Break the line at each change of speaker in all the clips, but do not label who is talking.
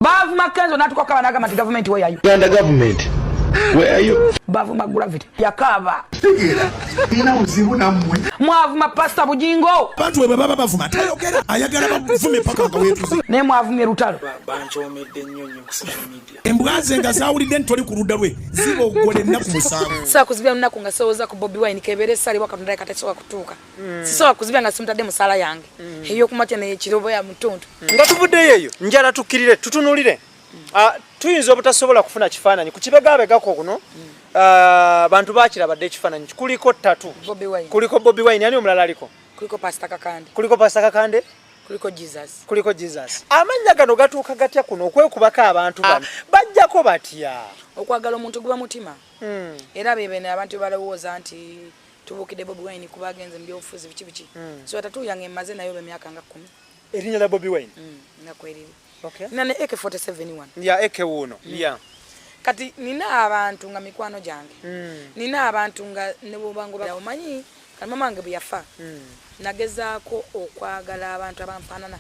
Bavuma Kenzo natuka nagamba nti, "Government, where are you?"
Uganda government, where are you?
Bavuma Gravity, yakaaba.
Tegeera, nina buzibu nammwe.
Mwavuma Pastor Bujingo.
Abantu bwe baba bavuma tayogera, ayagala bavume paka nga weetuze.
Naye mwavumye Lutalo.
Bankyomedde nnyo nnyo ku social media.
Embwa ze nga zawulidde nti toli ku ludda lwe ziboggola ennaku 7.
Sisobola kuzibya lunaku nga sowooza ku Bobi Wine, kebeera essaliwa Katonda katasobola kutuuka. Sisobola kuzibya nga simutadde musaala yange ey'okumakya neyekiro ya mutuntu.
Nga tuvuddeyo eyo, njala tukkirire tutunulire. Tuyinza obutasobola kufuna kifaananyi ku kibegabegako kuno. Bantu bakirabadde ekifaananyi kuliko ttatu.
Bobi Wine.
Kuliko Bobi Wine, ani omulala aliko?
Kuliko Pasita Kakande.
Kuliko Pasita Kakande.
Kuliko Jesus.
Kuliko Jesus. Amannya gano gatuuka gatya kuno okwekubako abantu bano bajjako batya?
Okwagala omuntu guba mutima. Era bebene abantu balowooza nti tubuukidde Bobi Wine kuba agenze mu byobufuzi, biki biki. So tattoo yange emaze naye oba emyaka nga 10.
Erinnya lya Bobi Wine?
Nga kweriri. Nina ne AK47 wano.
Ya AK wuuno ya.
Kati nina abantu nga mikwano gyange. Nina abantu nga nebwobango omanyi kati mama wange bwe yafa, nagezaako okwagala abantu abanfaanana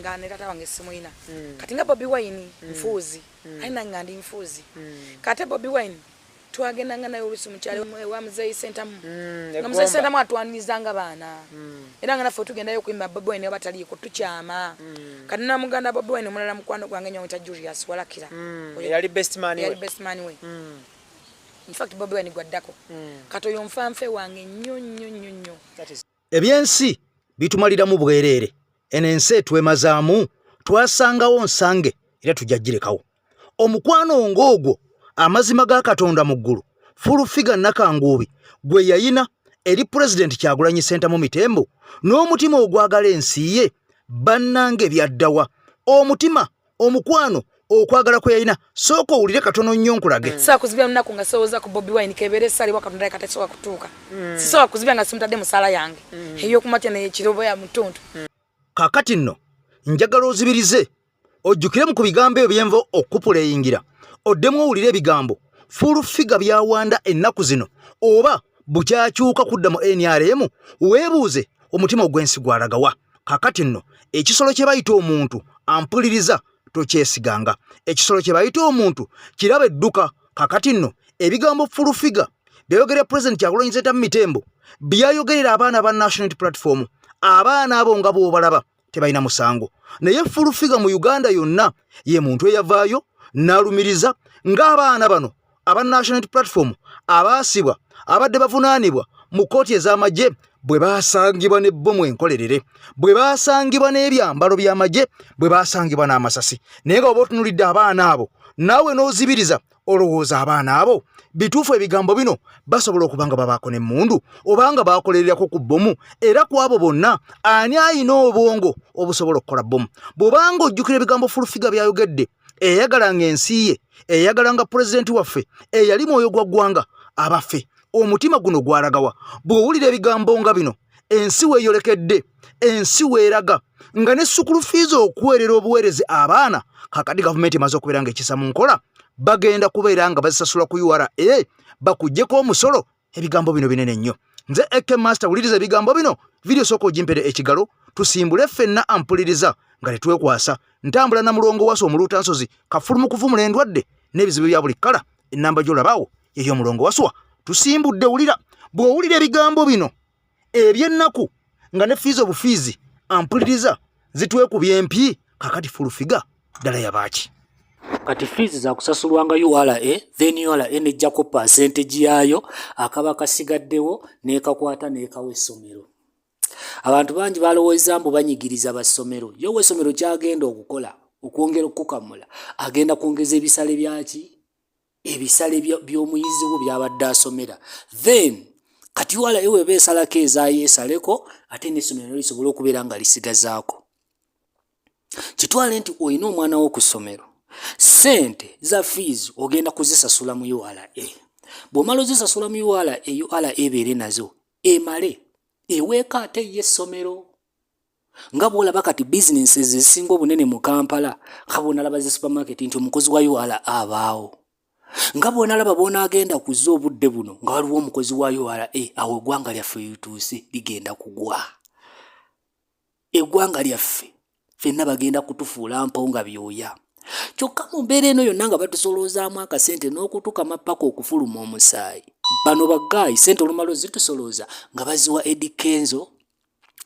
nga ne tata wange simuyina. Kati nga Bobi Wine nfuuzi, aye nange nga ndi nfuuzi. Kate Bobi Wine twagendanga naye olusi mukyalo ewa Muzeeyi Sentamu, nga Muzeeyi Sentamu atwanirizanga baana, era nga naffe tugendayo okuyimba, Bobi Wine bataliiko tukyama. Kati namuganda Bobi Wine omulala mukwano gwange nyo nta Julius Walakira.
Eyali best man
yali
we.
Best man we. In fact, Bobi Wine gwaddako. Kati oyo nfanfe wange nnyo nnyo nnyo nnyo.
That is
Ebyensi bitumaliramu bwereere. Eno ensi etwemazaamu, twasangawo nsange era tujja girekawo. Omukwano ng'ogwo, amazima ga Katonda mu ggulu, Full Figure Nakanguubi gwe yayina eri Pulezidenti Kyagulanyi Ssentamu Mitembo n'omutima ogwagala ensi ye, bannange, byaddawa? Omutima, omukwano, okwagala kwe yalina. Sooka owulire katono nnyo nkulage.
Sisobola kuzibya lunaku nga sowooza ku Bobi Wine, kebeera essaliwa Katonda katasobola kutuuka. Sisobola kuzibya nga simutadde musaala yange ey'okumakya neyekiro ya mutuntu.
Kaakati nno njagala ozibirize ojjukiremu ku bigambo ebyo byenva okupuleyingira, oddemu owulire ebigambo Full Figure byawanda ennaku zino oba bukyakyuka kudda mu NRM. Weebuuze omutima ogw'ensi gwalagawa. Kaakati nno ekisolo kye bayita omuntu ampuliriza tokyesiganga. Ekisolo kye bayita omuntu kiraba edduka. Kaakati nno ebigambo Full Figure byayogerera Pulezidenti Kyagulanyi Ssentamu Mitembo, byayogerera abaana ba National Unity Platform, abaana abo nga bw'obalaba tebalina musango, naye Full Figure mu Uganda yonna ye muntu eyavaayo n'alumiriza ng'abaana bano aba National Unity Platform abaasibwa, abadde bavunaanibwa mu kkooti ez'amagye, bwe baasangibwa n'ebbomu enkolerere, bwe baasangibwa n'ebyambalo by'amagye, bwe baasangibwa n'amasasi. Naye nga oba otunulidde abaana abo naawe n'ozibiriza, olowooza abaana abo bituufu ebigambo bino basobola okuba nga babaako n'emmundu obanga bakolererako ku bbomu? Era ku abo bonna ani ayina obwongo obusobola okukola bbomu? Bw'obanga ojjukira ebigambo Full Figure byayogedde, eyayagalanga ensi ye, eyayagalanga pulezidenti waffe eyali mwoyo gwa ggwanga, abaffe omutima guno gwalagawa? Bw'owulira ebigambo nga bino, ensi weeyolekedde, ensi weeraga nga ne school fees okuweerera obuweerezi abaana, kakati gavumenti emaze okubeera ng'ekisa mu nkola, bagenda kubeera nga bazisasula ku URA, bakuggyeko omusolo. Ebigambo bino binene nnyo. Nze Ek Master, wuliriza ebigambo bino. Vidiyo sooka ogimpere ekigalo, tusimbule ffenna. Ampuliriza nga tetwekwasa, ntambula na mulongo wasa omuluuta nsozi kafulu mu kuvumula endwadde n'ebizibu bya buli kkala. Ennamba gy'olabaawo ey'omulongo waswa. Tusimbudde. Wulira, bw'owulira ebigambo bino ebyennaku nga ne fees obufiizi, ampuliriza, zitwekubya empi. Kakati Full Figure ddala yabaaki?
Kati fees zakusasulwanga URA, then URA nejjako percentage yaayo, akaba kasigaddewo nekakwata nekawa essomero. Abantu bangi balowooza mbu banyigiriza bassomero. Ye ow'essomero kyagenda okukola okwongera okukamula, agenda kwongeza ebisale byaki, ebisale by'omuyizi wo byabadde asomera. Then kati URA weba esalako ezaayo, esaleko ate n'essomero lisobole okubeera nga lisigazaako. Kitwale nti olina omwana wo ku ssomero, ssente za fees ogenda kuzisasula mu URA. Bw'omala ozisasula mu URA, URA ebeere nazo emale eweeko ate ye essomero. Nga bw'olaba kati bizinensi ezisinga obunene mu Kampala, nga bw'onalaba zi supermarket, nti omukozi wa URA abaawo, nga bw'onalaba bw'onaagenda kuzza obudde buno nga waliwo omukozi wa URA. Awo eggwanga lyaffe lituuse, ligenda kugwa. Eggwanga lyaffe ffenna bagenda kutufuula mpo nga byoya. Kyokka mu mbeera eno yonna nga batusoloozaamu akasente n'okutukama paka okufuluma omusaayi. Bano baggaayi ssente olumala ozitusolooza nga baziwa Eddy Kenzo,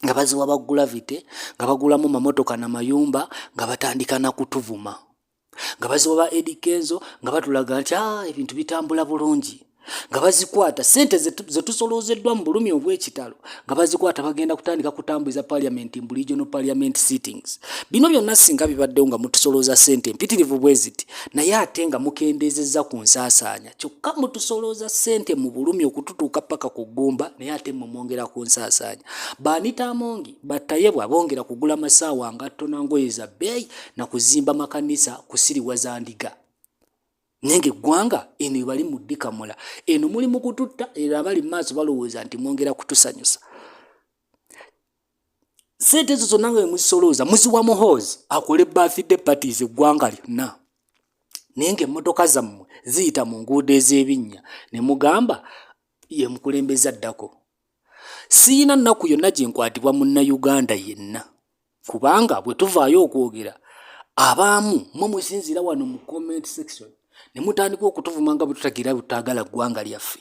nga baziwa ba Gravity, nga bagulamu mamotoka na mayumba, nga batandika na kutuvuma. Nga baziwa ba Eddy Kenzo nga batulaga nti ebintu bitambula bulungi. Nga bazikwata ssente zetusoloozeddwa mu bulumi obw'ekitalo, nga bazikwata bagenda kutandika kutambuza parliament mbu regional parliament sittings. Bino byonna singa bibaddewo nga mutusolooza ssente empitirivu bwe ziti, naye ate nga mukendeezezza ku nsaasaanya. Kyokka mutusolooza ssente mu bulumi okututuuka paka ku ggumba, naye ate mmwe mwongera ku nsaasaanya. Ba Anita Amongi, ba Tayebwa bongera kugula masaawa, ngatto na ngoye za bbeeyi na kuzimba makanisa kusiriwaza ndiga. Naye ng'eggwanga eno ebali mu ddikamula eno muli mu kututta, era abali mu maaso balowooza nti mwongera kutusanyusa. Ssente ezo zonna nga bwe muzisolooza muziwa Muhoozi akole birthday parties eggwanga lyonna, naye ng'emmotoka zammwe ziyita mu nguudo ez'ebinnya ne mugamba ye mukulembeze addako. Siyina nnaku yonna gye nkwatibwa Munnayuganda yenna, kubanga bwe tuvaayo okwogera abaamu mmwe musinziira wano mu comment section ne mutandika okutuvuma nga bwe tutagira bwe ggwanga lyaffe.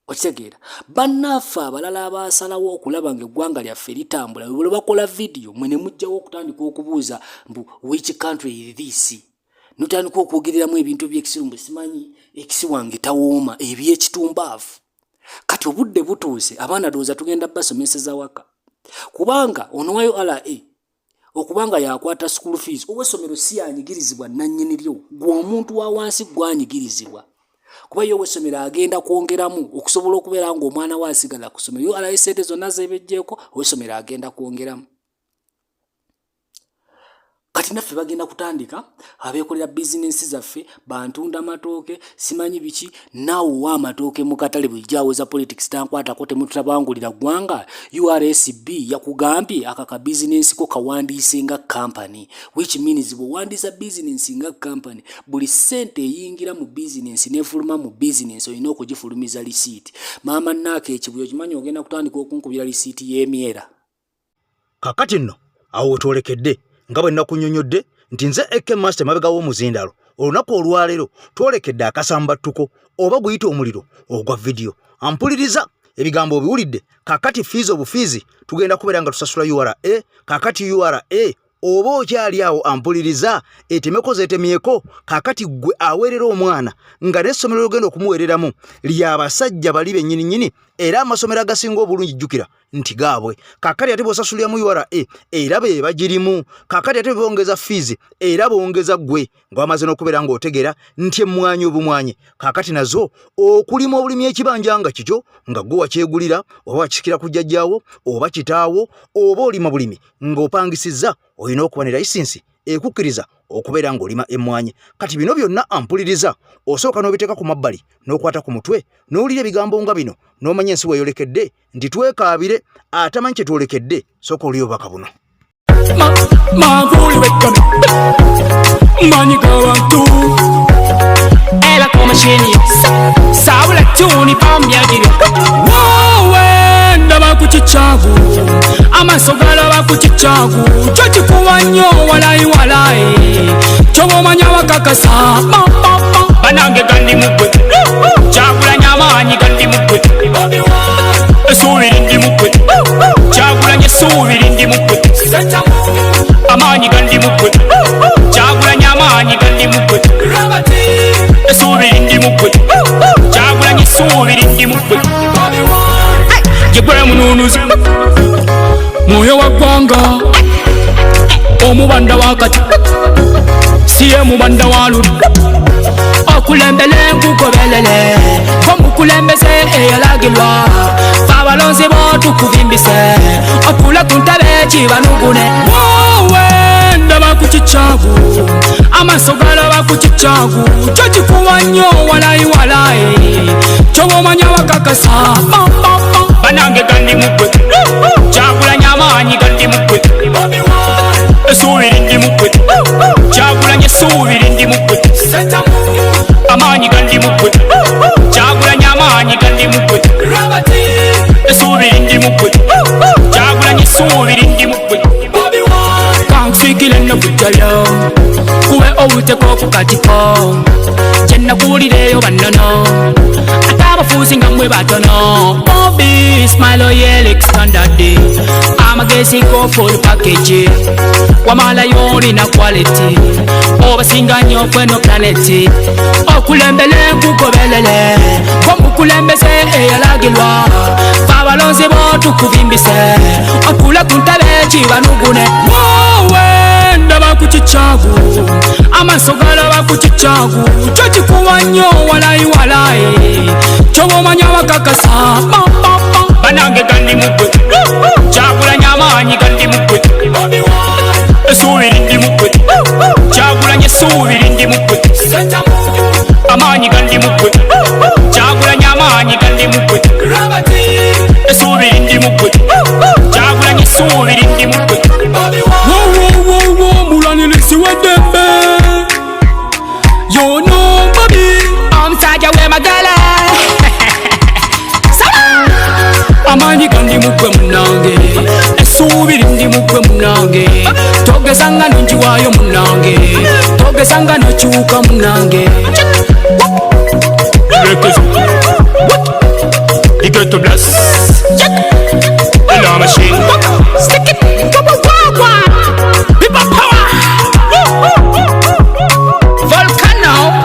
Okitegeera, bannaffe abalala abaasalawo okulaba ng'eggwanga lyaffe litambula bwe bakola vidiyo, mwe ne mujjawo okutandika okubuuza mbu which country is this, notandika okwogereramu ebintu byekisiru mbu simanyi ekisi wange tawooma, ebyekitumbaavu. Kati obudde butuuse, abaana ndowooza tugenda basomeseza waka, kubanga onowayo RA okubanga yakwata school fees. Ow'essomero si yanyigirizibwa, nannyini lyo gwe omuntu wa wansi gwanyigirizibwa, kuba ye ow'essomero agenda kwongeramu okusobola okubeera ng'omwana we asigala ku ssomero. Yo RA sente zonna zebejjeeko, ow'essomero agenda kwongeramu. Kati naffe bagenda kutandika abeekolera bizinensi zaffe, bantunda matooke simanyi biki. Naawe owa amatooke mu katale bulijjo awoza politics tankwatako, temututabangulira ggwanga. URSB yakugambye aka bizinensi ko kawandiise nga company, which means bw'owandiisa bizinensi nga company, buli ssente eyingira mu bizinensi n'efuluma mu bizinensi olina okugifulumiza lisiiti. Maama naaka ekibuyo okimanyi, ogenda kutandika okunkubira lisiiti y'emyera.
Kakati nno awo wetwolekedde, nga bwe nakunnyonnyodde nti nze AK Master emabega w'omuzindalo. Olunaku olwaleero twolekedde akasambattuko oba guyita omuliro ogwa vidiyo. Ampuliriza, ebigambo obiwulidde. Kakati fiizi obufiizi tugenda kubeera nga tusasula URA. Kakati URA oba okyali awo ampuliriza, etemeko zeetemyeko. Kakati gwe aweerera omwana nga n'essomero lyogenda okumuweereramu lyabasajja bali bennyininyini, era amasomero agasinga obulungi jjukira nti gaabwe. Kakati ate bw'osasuliramu URA, era be bagirimu. Kakati ate bongeza fiizi, era bongeza ggwe nga wamaze n'okubeera ng'otegeera nti emmwanyi obumwanyi kakati nazo okulima obulimi ekibanja nga kikyo, nga gwe wakyegulira oba wakisikira ku jjajjaawo oba kitaawo, oba olima bulimi ng'opangisizza, olina okuba ne layisinsi ekukkiriza okubeera ng'olima emmwanyi. Kati bino byonna ampuliriza osooka n'obiteeka ku mabbali n'okwata ku mutwe n'owulira ebigambo nga bino n'omanya ensi weeyolekedde nti twekaabire atamanyi kye twolekedde. Sooka oli obubaka buno.
Manvuli wekano manyi g'abantu era ku mashini sabula tuni pambyagire wowe ndaba ku kikyagu, amaaso galaba ku kikyagu, kyo kikuwa nnyo walayi walayi, kyoba omanya wakakasa. Banange gandi mugwe Kyagulanya, amaanyi gandi mugwe, essuubi lindi mugwe Kyagulanya, essuubi lindi mugwe, amaanyi gandi mugwe Kyagulanya, amaanyi gandi mugwe, essuubi lindi mugwe Kyagulanya, essuubi lindi mugwe. Yegwe mununuzi mwoyo wa ggwanga, omubanda wakati siye mubanda wa ludda, okulembele nkukobelele omukulembeze eyalagirwa fe abalonzi bo tukuvimbise otule ku ntebe kibanugune. Wowe ndaba ku kikyagu, amaaso galaba ku kikyagu, kyo kikuwa nnyo walayi walayi, kyoba omanya wakakasa. Banange gandi mugwe Kyagulanya, amaanyi gandi mugwe, essuubi lindi mugwe Kyagulanya, essuubi lindi mugwe, amaanyi gandi mugwe Kyagulanya, amaanyi gandi mugwe, essuubi lindi mugwe Kyagulanya, essuubi lindi mugwe. Kankusikire nokujjalo kuwe. Owuteko ku katiko kye nakuwulireyo bannono ate abafuuzi nga mmwe batono. Bobi smile yelek standard amagezi go full package wamalayo olina quality obasinga nnyo kweno planeti okulembele nkugobelele omukulembeze eyalagirwa abalonzi bo tukuvimbise otule ku ntebe kibanugune. Wowe ndaba ku kikyagu amaaso galaba ku kikyagu kyo kikuwa nnyo walayi walayi kyoba omanya bakakasa. Banange gandi mugwe Kyagulanyi amaanyi gandi mugwe essuubi lindi mugwe Kyagulanyi essuubi lindi mugwe amaanyi gandi mugwe Kyagulanyi amaanyi gandi mugwe essuubi lindi mugwe Kyagulanyi essuubi lindi mugwe. Mulwanirisi w'eddembe yono Bobi omusajja w'emagala amaanyi gandi mugwe munange essuubi lindi mugwe munange togezanga nonjiwayo munange togezanga nokyuka munange.
Ghetto blast la machine
stick it people power volcano.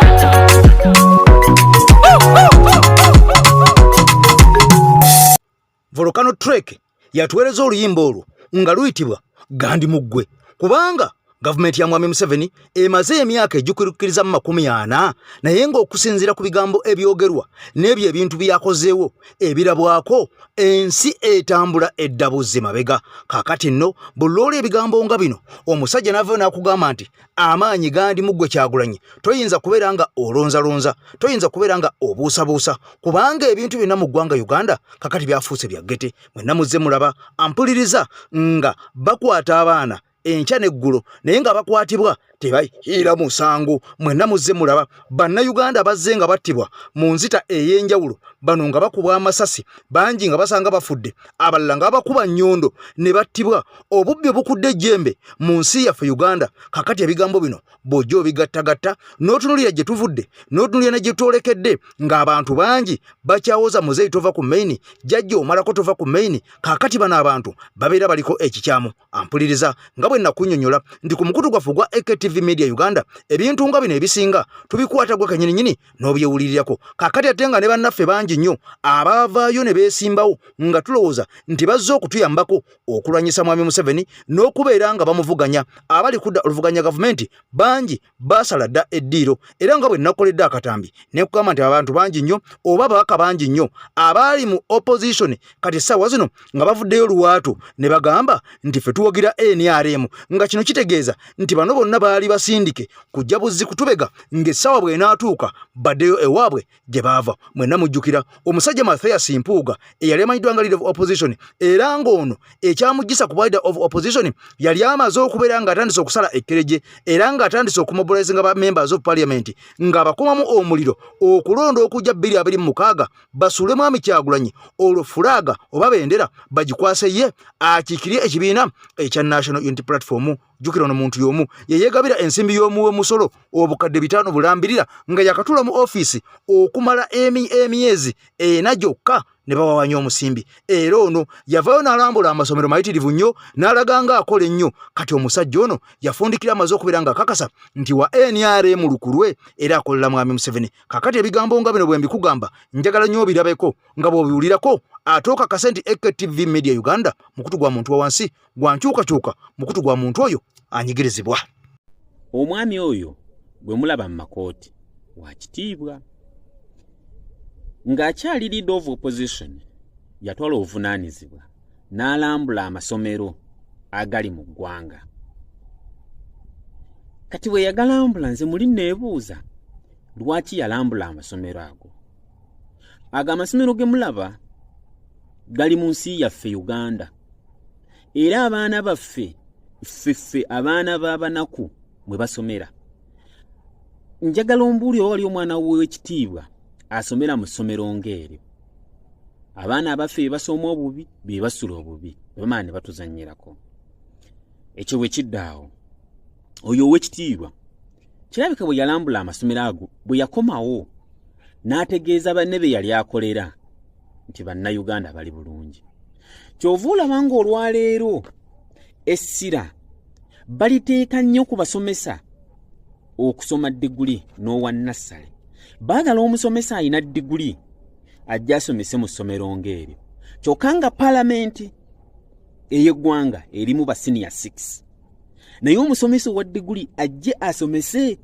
Volcano Trek yatuweereza oluyimba olwo nga luyitibwa Gandi Muggwe kubanga gavumenti ya Mwami Museveni emaze emyaka egikukiriza mu 40 naye ng'okusinziira ku bigambo ebyogerwa n'ebyo ebintu byakozeewo ebirabwako ensi etambula edda buzzi mabega. Kaakati nno buli ebigambo nga bino omusajja n'avaayo n'akugamba nti amaanyi Gandi Muggwe Kyagulanyi toyinza kubeera nga olonzalonza, toyinza kubeera nga obuusabuusa kubanga ebintu byonna mu ggwanga Uganda kakati byafuuse bya ggete. Mwenna muzze mulaba ampuliriza nga bakwata abaana enkya n'eggulo naye nga bakwatibwa tebayiira musango. Mwenna muzze mulaba bannayuganda bazze nga battibwa mu nzita ey'enjawulo, bano nga bakubwa amasasi bangi nga basanga bafudde, abalala nga bakuba nnyondo ne battibwa. Obubbi obukudde ejjembe mu nsi yaffe Uganda. Kakati ebigambo bino bw'ojja obigattagatta n'otunuulira gye tuvudde n'otunuulira ne gye twolekedde ng'abantu bangi bakyawoza muzeeyi tova ku maini, jjajja omalako tova ku maini. Kaakati bano abantu babeera baliko ekikyamu. Ampuliriza nga bwe nakunnyonnyola nti ku mukutu gwaffe ogwa AKTV Media Uganda ebintu nga bino ebisinga tubikwata gwe kennyininyini n'obyewulirirako. Kaakati ate nga ne bannaffe bangi nnyo abaavaayo ne beesimbawo nga tulowooza nti bazze okutuyambako okulwanyisa Mwami Museveni n'okubeera nga bamuvuganya, abali kudda oluvuganya gavumenti bangi baasala dda eddiiro. Era nga bwe nakoledde akatambi ne nkugamba nti abantu bangi nnyo oba ababaka bangi nnyo abaali mu opposition kati essaawa zino nga bavuddeyo lwatu ne bagamba nti ffe tuwagira NRM, nga kino kitegeeza nti bano bonna baali basindike kujja buzzi kutubega ng'essaawa bw'enaatuuka baddeyo ewaabwe gye baava. Mwenna mujjukira omusajja Mathias Mpuuga eyali amanyiddwa nga leader of opposition, era ng'ono ekyamuggyisa ku leader of opposition yali amaze okubeera ng'atandise okusala ekkereje era ng'atandise okumobilizinga ba members of parliament ng'abakumamu omuliro okulonda okujja 2026 basuule Mwami Kyagulanyi olwo fulaaga oba bendera bagikwase ye akiikirye ekibiina ekya National Unity Platform. Jjukira ono muntu y'omu ye yeegabira ensimbi y'omuwe musolo obukadde 5 bulambirira nga yakatuula mu ofiisi okumala emyezi 4 gyokka ne bawawanya omusimbi. Era ono yavaayo n'alambula amasomero mayitirivu nnyo n'alaga ng'akola ennyo. Kati omusajja ono yafundikira amaze okubeera ng'akakasa nti wa NRM lukulwe era akolera Mwami Museveni. Kakati ebigambo nga bino bwe mbikugamba njagala nnyo obirabeko nga bw'obiwulirako ate okakase nti AKTV Media Uganda mukutu gwa muntu wa wansi gwa nkyukakyuka, mukutu gwa muntu oyo anyigirizibwa.
Omwami oyo gwe mulaba mu makooti wa kitiibwa ng'akyali leader of opposition yatwala obuvunaanyizibwa n'alambula amasomero agali mu ggwanga. Kati bwe yagalambula nze muli neebuuza lwaki yalambula amasomero ago. Ago amasomero ge mulaba gali mu nsi yaffe Uganda, era abaana baffe ffeffe abaana b'abanaku mwe basomera. Njagala ombuulire oba wali omwana w'ekitiibwa asomera mu ssomero ng'eryo. Abaana abaffe be basoma obubi be basula obubi, bamala ne batuzannyirako. Ekyo bwe kidda awo, oyo ow'ekitiibwa Kirabika bwe yalambula amasomero ago bwe yakomawo n'ategeeza banne be yali akolera nti Bannayuganda bali bulungi. Ky'ova olaba ng'olwaleero essira baliteeka nnyo ku basomesa okusoma diguli n'owa nassale. Baagala omusomesa alina diguli ajja asomese mu ssomero ng'eryo, kyokka nga palamenti ey'eggwanga erimu ba siniya 6, naye omusomesa owa diguli ajje asomese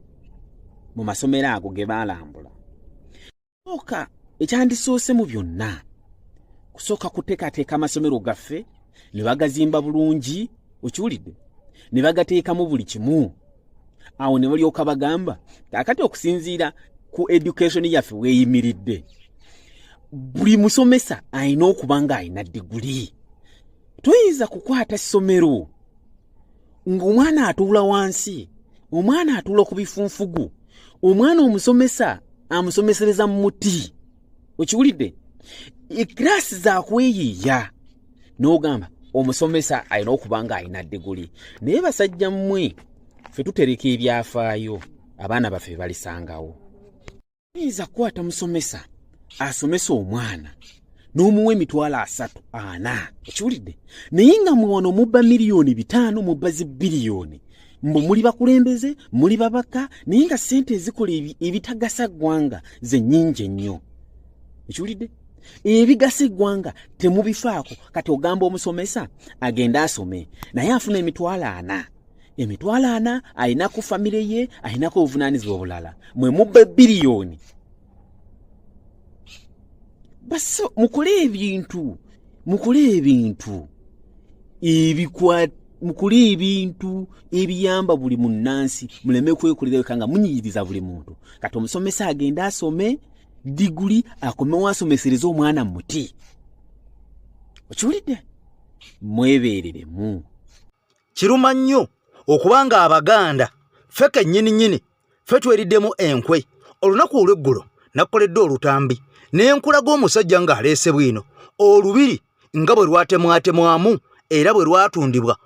mu masomero ago ge baalambula. Sooka ekyandisoose mu byonna kusooka kuteekateeka amasomero gaffe ne bagazimba bulungi, okiwulidde, ne bagateekamu buli kimu, awo ne balyoka bagamba kaakati okusinziira ku education yaffe weeyimiridde, buli musomesa alina okuba ng'alina diguli. Toyinza kukwata ssomero ng'omwana atuula wansi, omwana atuula ku bifunfugu, omwana omusomesa amusomesereza mu muti, okiwulidde, ekiraasi zakweyiiya n'ogamba omusomesa alina okuba ng'alina diguli. Naye basajja mmwe, ffe tutereka ebyafaayo, abaana baffe balisangawo. Oyinza kukwata musomesa asomesa omwana n'omuwa 300,000 4, okiwulidde, naye nga mwe wano mubba 5 miliyoni, mubba zi biliyoni, mbu muli bakulembeze, muli babaka, naye nga ssente ezikola ebitagasa ggwanga ze nnyingi ennyo, okiwulidde, ebigasa eggwanga temubifaako. Kati ogamba omusomesa agende asome naye afuna 40,000, 40,000 ayinaku famire ye, ayinako obuvunaanyizibwa obulala, mwe mubba biliyoni. Basi mukole ebintu, mukole ebintu ebikwa, mukole ebintu ebiyamba buli munnansi, muleme kwekolera weka nga munyiyiriza buli muntu. Kati omusomesa agende asome diguli akomewo asomesereze omwana muti, okiwulidde, mwebeereremu.
Kiruma nnyo okuba nga Abaganda ffe kennyini nnyini ffe tweriddemu enkwe. Olunaku olw'eggulo nakoledde olutambi ne nkulaga omusajja ng'aleese bwino olubiri nga bwe lwatemwatemwamu era bwe lwatundibwa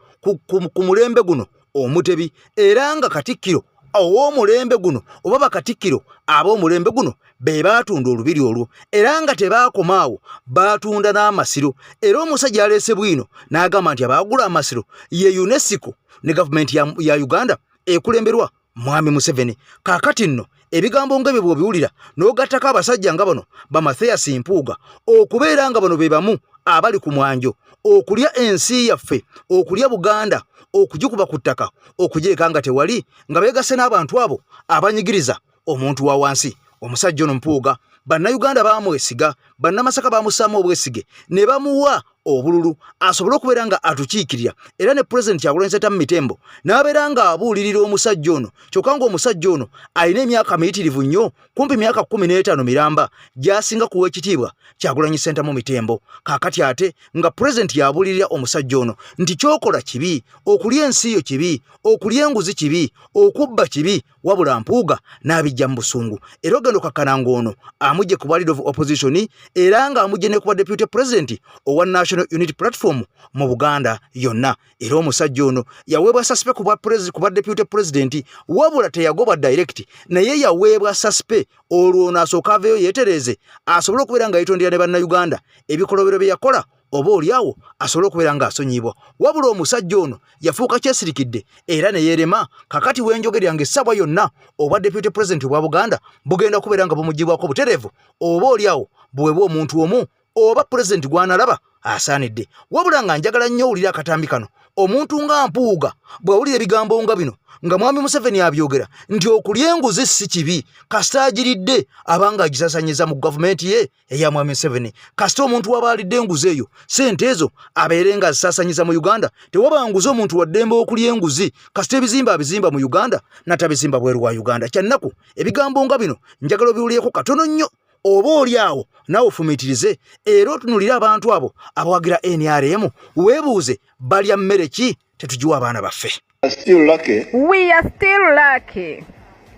ku mulembe guno Omutebi, era nga Katikkiro ow'omulembe guno oba bakatikkiro ab'omulembe guno be baatunda olubiri olwo, era nga tebaakoma awo, baatunda n'amasiro. Era omusajja aleese bwino n'agamba nti abaagula amasiro ye UNESCO ne gavumenti ya Uganda ekulemberwa Mwami Museveni. Kaakati nno ebigambo ng'ebyo bw'obiwulira n'ogattako abasajja nga bano ba Mathias Mpuuga okubeera nga bano be bamu abali ku mwanjo okulya ensi yaffe, okulya Buganda, okugikuba ku ttaka, okugireka nga tewali, nga beegasse n'abantu abo abanyigiriza omuntu wa wansi. Omusajja ono Mpuuga Bannayuganda baamwesiga, Bannamasaka baamussaamu obwesige ne bamuwa obululu asobole okubeera nga atukiikirira, era ne Pulezidenti Kyagulanyi Ssentamu Mitembo n'abeera ng'abuulirira omusajja ono, kyokka ng'omusajja ono alina emyaka miyitirivu nnyo, kumpi myaka 15 miramba gy'asinga kuwa ekitiibwa Kyagulanyi Ssentamu Mitembo. Kaakati ate nga pulezidenti yabuulirira omusajja ono nti ky'okola kibi, okulya ensi yo kibi, okulya enguzi kibi, okubba kibi, wabula Mpuuga n'abijja mu busungu, era ogenda okakkana ng'ono amugye ku bwa leader of opposition, era ng'amugye ne kuba deputy president owa National Unity Platform mu Buganda yonna. Era omusajja ono yaweebwa suspend ku bwa deputy president, wabula teyagobwa direct, naye yaweebwa suspend olwo ono asooka aveeyo yeetereeze, asobole okubeera nga yeetondera ne Bannayuganda ebikolobero bye yakola, oba oliawo asobole okubeera ng'asonyiyibwa. Wabula omusajja ono yafuuka kyesirikidde era ne yeerema. Kakati wenjogerera nga essaawa yonna obwa deputy president obwa Buganda bugenda kubeera nga bumugibwako butereevu, oba oliawo buweebwa omuntu omu oba pulezidenti gwanalaba asaanidde. Wabula nga njagala nnyo owulire akatambi kano, omuntu nga Mpuuga bw'awulira ebigambo nga bino nga Mwami Museveni abyogera nti okulya enguzi si kibi kasita agiridde abanga agisasanyiza mu gavumenti ye eya Mwami Museveni, kasita omuntu waba alidde enguzi eyo, sente ezo abeere nga azisasanyiza mu Uganda, tewaba nguzi, omuntu waddembe okulya enguzi kasita ebizimba abizimba mu Uganda natabizimba bweru wa Uganda. Kyannaku ebigambo nga bino njagala obiwulireko katono nnyo, oba oli awo naawe ofumiitirize era otunulire abantu abo abawagira NRM, weebuuze balya mmere ki tetugiwa abaana baffe.
Still lucky
We are still lucky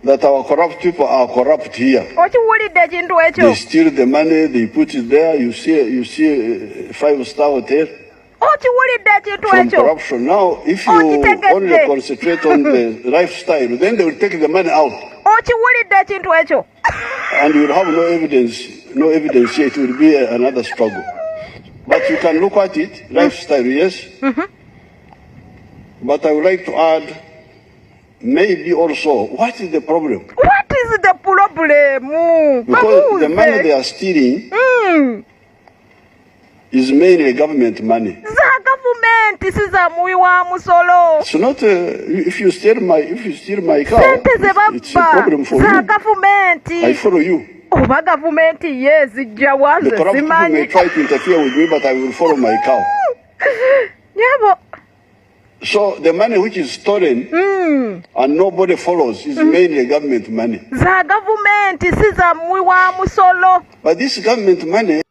that our corrupt people are corrupt here.
Okiwulidde ekintu ekyo?
They steal the money, they put it there. You see a 5-star hotel.
Okiwulidde ekintu
from
ekyo?
corruption. Now, if you
Okitegedde.
only concentrate on the lifestyle, then they will take the money out
Okiwulidde ekintu ekyo?
and you will have no evidence, no evidence here. It will be another struggle. But you can look at it, lifestyle, yes. But I would like to add, maybe also, what is the problem?
What is the problem?
Because the money
Babuuze.
they are stealing is mainly government money.
Za gavumenti, si za muwi wa musolo.
It's not if you steal my cow,
Sente ze
it's a
babba
problem for
za
you. I
gavumenti.
follow you.
Oba gavumenti ye zijja wa
The
nze
corrupt people may
simanyi.
try to interfere with me, but I will follow my cow.
Nyabo.
So the money which is stolen and nobody follows is mainly government money.
Za gavumenti, si za muwi wa musolo.
But this government money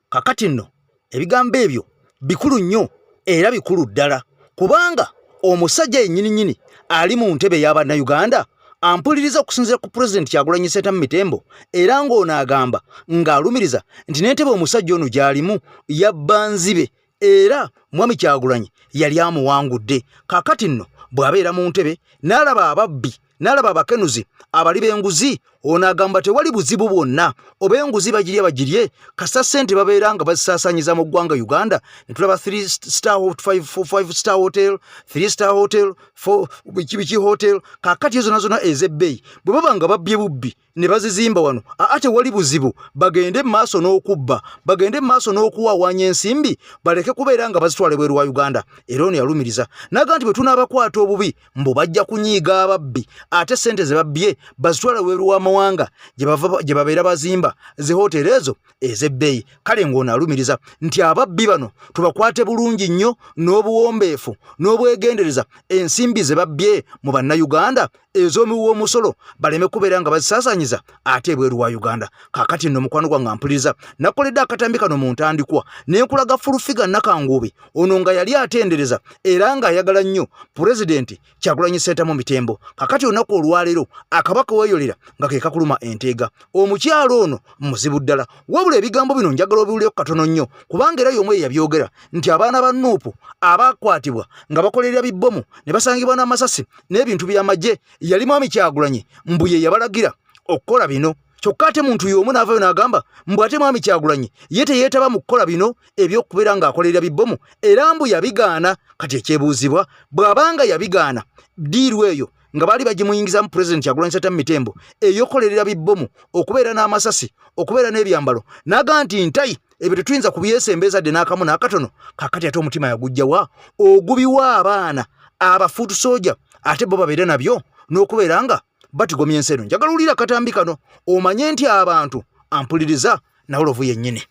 Kakati nno ebigambo ebyo bikulu nnyo era bikulu ddala, kubanga omusajja yennyininyini ali mu ntebe y'Abannayuganda ampuliriza okusinziira ku Pulezidenti Kyagulanyi Ssentamu Mitembo, era ng'ono agamba ng'alumiriza nti n'entebe omusajja ono gy'alimu yabba nzibe, era Mwami Kyagulanyi yali amuwangudde. Kaakati nno bw'abeera mu ntebe n'alaba ababbi, n'alaba abakenuzi abali b'enguzi, ono agamba tewali buzibu bwonna, oba enguzi bagirye bagirye, kasita ssente babeera nga bazisaasaanyiza mu ggwanga Uganda. Ne tulaba 3 star, 5 star hotel, 3 star hotel, 4 biki biki hotel. Kaakati ezo zonna ez'ebbeeyi bwe baba nga babbye bubbi ne bazizimba wano, aa, tewali buzibu, bagende mu maaso n'okubba, bagende mu maaso n'okuwawaanya ensimbi, baleke kubeera nga bazitwala ebweru wa Uganda. Era ono yalumiriza n'agamba nti bwe tunaabakwata obubi, mbu bajja kunyiiga ababbi, ate ssente ze babbye bazitwala ebweru w'amawanga gye babeera bazimba zi hoteri ezo ez'ebbeeyi. Kale ng'ono alumiriza nti ababbi bano tubakwate bulungi nnyo n'obuwombeefu n'obwegendereza, ensimbi ze babbye mu Bannayuganda ez'omuwi w'omusolo baleme kubeera nga bazisaasaanyiza ate ebweru wa Uganda. Kaakati nno mukwano gwange ampuliriza, nakoledde akatambi kano mu ntandikwa ne nkulaga Full Figure Nakanguubi ono nga yali atendereza era ng'ayagala nnyo Pulezidenti Kyagulanyi Ssentamu Mitembo. Kakati olunaku olwaleero akabaka weeyolera nga ke kakuluma enteega. Omukyalo ono muzibu ddala, wabula ebigambo bino njagala obiwulireko katono nnyo, kubanga era y'omu yabyogera nti abaana ba Nuupu abakwatibwa nga bakolerera bibbomu ne basangibwa n'amasasi n'ebintu by'amagye, yali Mwami Kyagulanyi mbu ye yabalagira okukola bino. Kyokka ate muntu y'omu n'avayo n'agamba mbu ate Mwami Kyagulanyi ye teyeetaba mu kukola bino ebyokubeera ng'akolerera bibbomu, era mbu yabigaana. Kati ekyebuuzibwa, bw'abanga yabigaana, deal eyo nga baali bagimuyingizamu Pulezidenti Kyagulanyi Ssentamu Mitembo ey'okukolerera bibbomu, okubeera n'amasasi, okubeera n'ebyambalo, n'agamba nti ntayi ebyo tetuyinza kubyesembeza dde n'akamu n'akatono. Kakati ate omutima yagujjawa ogubiwa abaana aba foot soldier, ate bo babeere nabyo n'okubeera nga batigomya ensi eno? Njagala owulira akatambi kano omanye nti abantu ampuliriza nawolovu yennyini.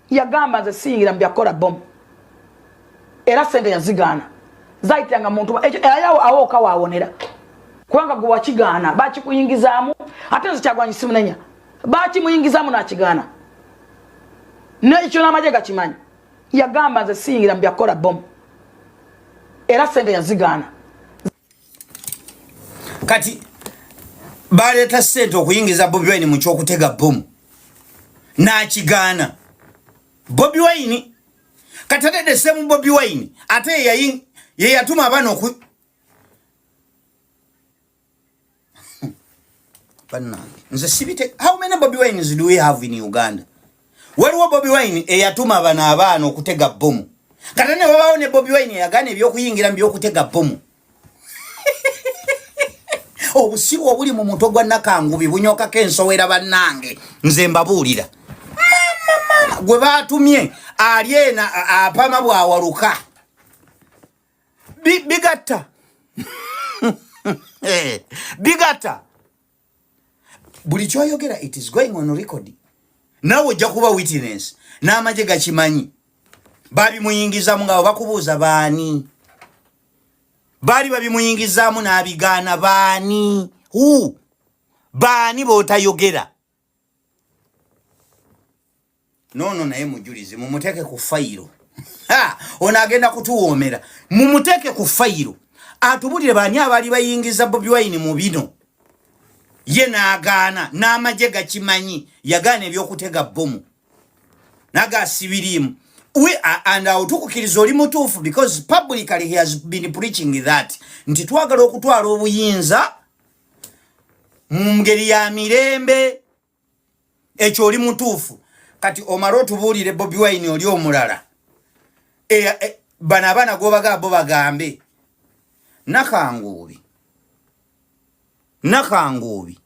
Yagamba nze siyingira mu byakukola bomu, era sente yazigaana zayitiranga muntu ekyo era awooka waawonera, kubanga gwe wakigaana bakikuyingizaamu. Ate nze Kyagwanyi simunenya, bakimuyingizaamu n'akigaana, nekyo n'amagye gakimanyi. Yagamba nze siyingira mu byakukola bomu, era sente yazigaana.
Kati baleeta ssente okuyingiza Bobi Wine mu kyokutega bomu, n'akigaana Bobi Wine. Kati ate the same Bobi Wine ate ye yatuma abaana oku bannange, nze sibite. How many Bobi Wines do we have in Uganda? Waliwo Bobi Wine eyatuma bano abaana okutega bomu, kati ne wabaawo ne Bobi Wine eyagaana ebyokuyingira mu byokutega bomu. Obusiru obuli mu mutwe gwa Nakangubi bunyokako ensowera. Bannange, nze mbabuulira, mama gwe baatumye ali ena apama bwawaluka. Bigatta bigatta buli kyoyogera, it is going on record. Naawe ojja kuba witness, n'amagye gakimanyi. Babimuyingizamu nga bakubuuza baani baali babimuyingizaamu n'abigaana. Baani hu baani b'otayogera? Noono naye mujulizi, mumuteeke ku fayiro. Ono agenda kutuwoomera. Mumuteeke ku fayiro atubulire baani abaali bayingiza Bobi Wine mu bino, ye n'agaana. N'amagye gakimanyi, yagaana ebyokutega bomu naga sibiriimu. We and awo tukukiriza oli mutuufu because publicly he has been preaching that nti twagala okutwala obuyinza mu ngeri ya mirembe. Ekyo oli mutuufu. Kati omale otubuulire Bobi Wine oli omulala bano abaana gwobagaa bo bagambe Nakanguubi Nakanguubi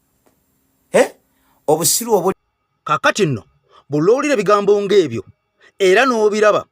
obusiru obuli.
Kakati nno buli lw'owulira ebigambo ng'ebyo era n'obiraba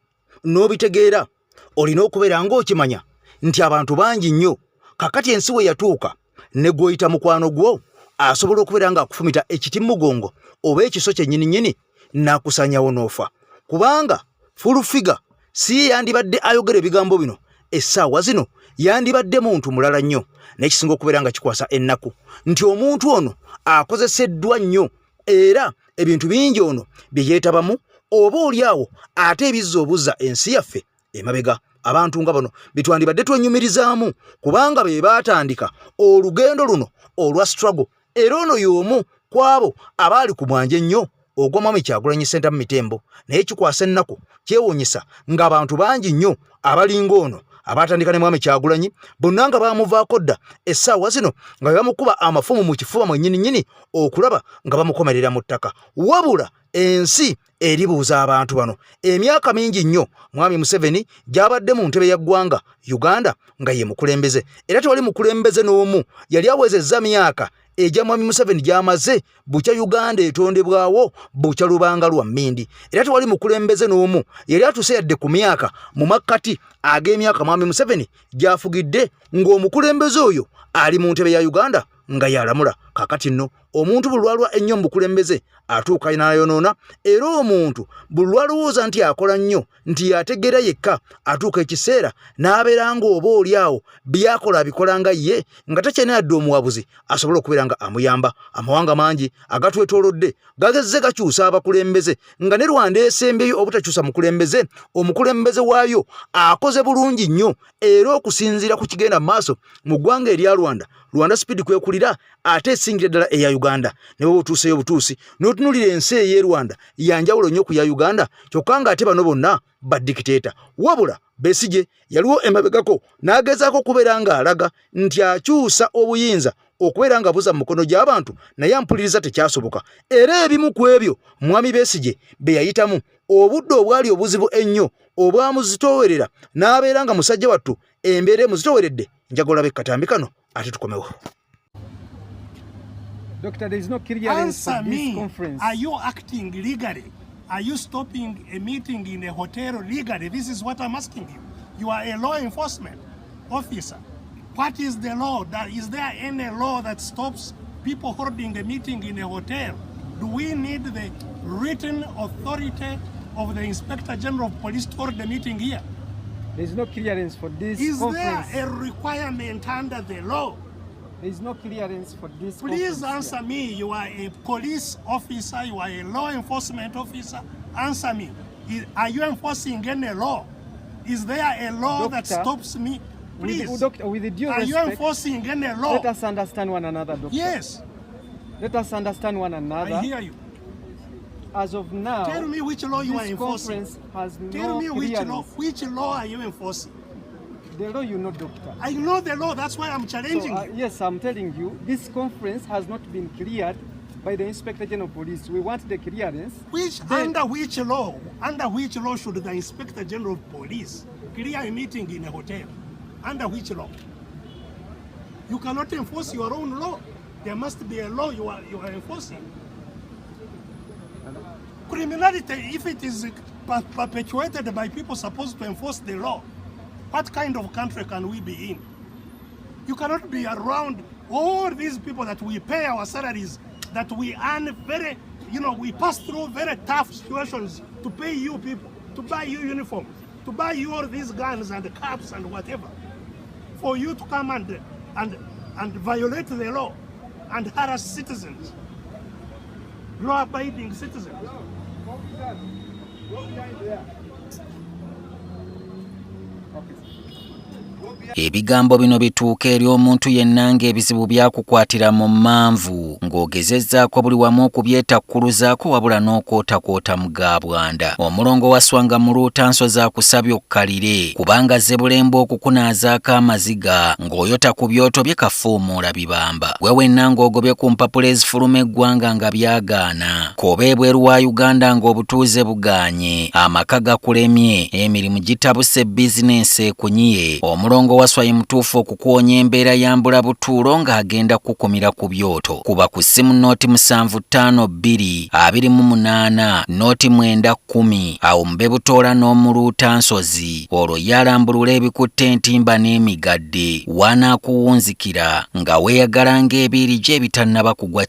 n'obitegeera, olina okubeera ng'okimanya nti abantu bangi nnyo kakati ensi we yatuuka ne gw'oyita mukwano gwo asobola okubeera ng'akufumita ekiti mu mugongo oba ekiso kyennyini nnyini n'akusanyawo n'ofa, kubanga Full Figure si ye yandibadde ayogera ebigambo bino essaawa zino, yandibadde muntu mulala nnyo. Naye kisinga okubeera nga kikwasa ennaku nti omuntu ono akozeseddwa nnyo era ebintu bingi ono bye yeetabamu oba oli awo ate ebizza obuzza ensi yaffe emabega. Abantu nga bano betwandibadde twenyumirizaamu kubanga be baatandika olugendo luno olwa struggle, era ono y'omu ku abo abaali ku mwanje ennyo ogwa Mwami Kyagulanyi Ssentamu Mitembo. Naye kikwasa ennaku, kyewuunyisa ng'abantu bangi nnyo abalinga ono abaatandika ne Mwami Kyagulanyi bonna nga baamuvaako dda essaawa zino nga be bamukuba amafumu mu kifuba mwennyini nnyini okulaba nga bamukomerera mu ttaka. Wabula ensi eribuuza abantu bano emyaka mingi nnyo Mwami Museveni gy'abadde mu ntebe ya ggwanga Uganda nga ye mukulembeze, era tewali mukulembeze n'omu yali awezezza myaka egya Mwami Museveni gy'amaze bukya Uganda etondebwawo bukya lubanga lwa mmindi, era tewali mukulembeze n'omu yali atuuse yadde ku myaka mu makkati ag'emyaka Mwami Museveni gy'afugidde ng'omukulembeze oyo ali mu ntebe ya Uganda nga yalamula. Kakati nno omuntu buli lwalwa ennyo mu bukulembeze atuuka n'ayonoona, era omuntu buli lwalowooza nti akola nnyo nti yategeera yekka atuuka ekiseera n'abeera ng'oba oli awo byakola abikola nga ye nga takyalina yadde omuwabuzi asobola okubeera nga amuyamba. Amawanga mangi agatwetoolodde gagezze gakyusa abakulembeze, nga ne Rwanda esembyeyo obutakyusa mukulembeze, omukulembeze waayo akoze bulungi nnyo, era okusinziira ku kigenda mu maaso mu ggwanga erya Rwanda, Rwanda speed kwekulira ate esingira ddala eya Uganda. Ne bw'oba otuuseeyo obutuusi n'otunuulira ensi ey'e Rwanda ya njawulo nnyo ku ya Uganda, kyokka ng'ate bano bonna badikiteeta. Wabula Besigye yaliwo emabegako n'agezaako okubeera ng'alaga nti akyusa obuyinza okubeera nga buza mu mukono gy'abantu, naye ampuliriza tekyasoboka. Era ebimu ku ebyo Mwami Besigye bye yayitamu obudde obwali obuzibu ennyo obwamuzitoowerera n'abeera nga musajja wattu embeera emuzitooweredde. Njagala olabe katambi kano ate tukomewo.
Doctor, there is no clearance
Answer
for this
me.
conference.
Are you acting legally? Are you stopping a meeting in a hotel legally? This is what I'm asking you. You are a law enforcement officer. What is the law? That, is there any law that stops people holding a meeting in a hotel? Do we need the written authority of the Inspector General of Police to hold the meeting here?
There is no clearance for this
Is
conference.
there a requirement under the law?
There is no clearance for this
Please
conference
answer
here.
me. You are a police officer, you are a law enforcement officer. Answer me. Are you enforcing any law? Is there a law that
Doctor,
stops me? Please.
With, doctor, with due
Are you
respect,
enforcing any law?
Let us understand one another, doctor.
Yes.
Let us understand one another.
I hear you.
As of now,
tell me which law you are
this
enforcing.
conference has
Tell
no
me which
clearance.
law. Which law are you enforcing?
The law you know, doctor.
I know the law. That's why I'm challenging
So,
you.
yes, I'm telling you, this conference has not been cleared by the Inspector General of Police. We want the clearance.
Which
Then,
under which law? Under which law should the Inspector General of Police clear a meeting in a hotel? Under which law? You cannot enforce your own law. There must be a law you are enforcing. Criminality, if it is perpetuated by people supposed to enforce the law, what kind of country can we be in? You cannot be around all these people that we pay our salaries, that we earn very, you know, we pass through very tough situations to pay you people, to buy you uniforms, to buy you all these guns and caps and whatever, for you to come and violate the law and harass citizens, law-abiding citizens.
Ebigambo bino bituuka eri omuntu yenna ng'ebizibu byakukwatira mu mmanvu ng'ogezezzaako buli wamu okubyetakkuluzaako wabula n'okwotakwota mu ga bwanda. Omulongo Wasswa nga Muluuta-nsozi akusabye okkalire kubanga azze bulembe okukunaazaako amaziga ng'oyota ku byoto bye kafuumuula bibamba. Gwe wenna ng'ogobye ku mpapula ezifuluma eggwanga nga byagaana, k'obe ebweru wa Uganda ng'obutuuze bugaanye, amaka gakulemye, emirimu gitabuse bizinensi ekunyiye, Omulongo Wasswa ye mutuufu okukuwonya embeera ya mbulabutuulo ng'agenda kukukumira ku byoto. Kuba ku ssimu nooti 752 28 nooti 9 10 awo mube butoola n'omuluutansozi olwo ye alambulule ebikutte entimba n'emigadde w'anaakuwunzikira nga weeyagala ng'ebiiri gye ebitannaba kugwa.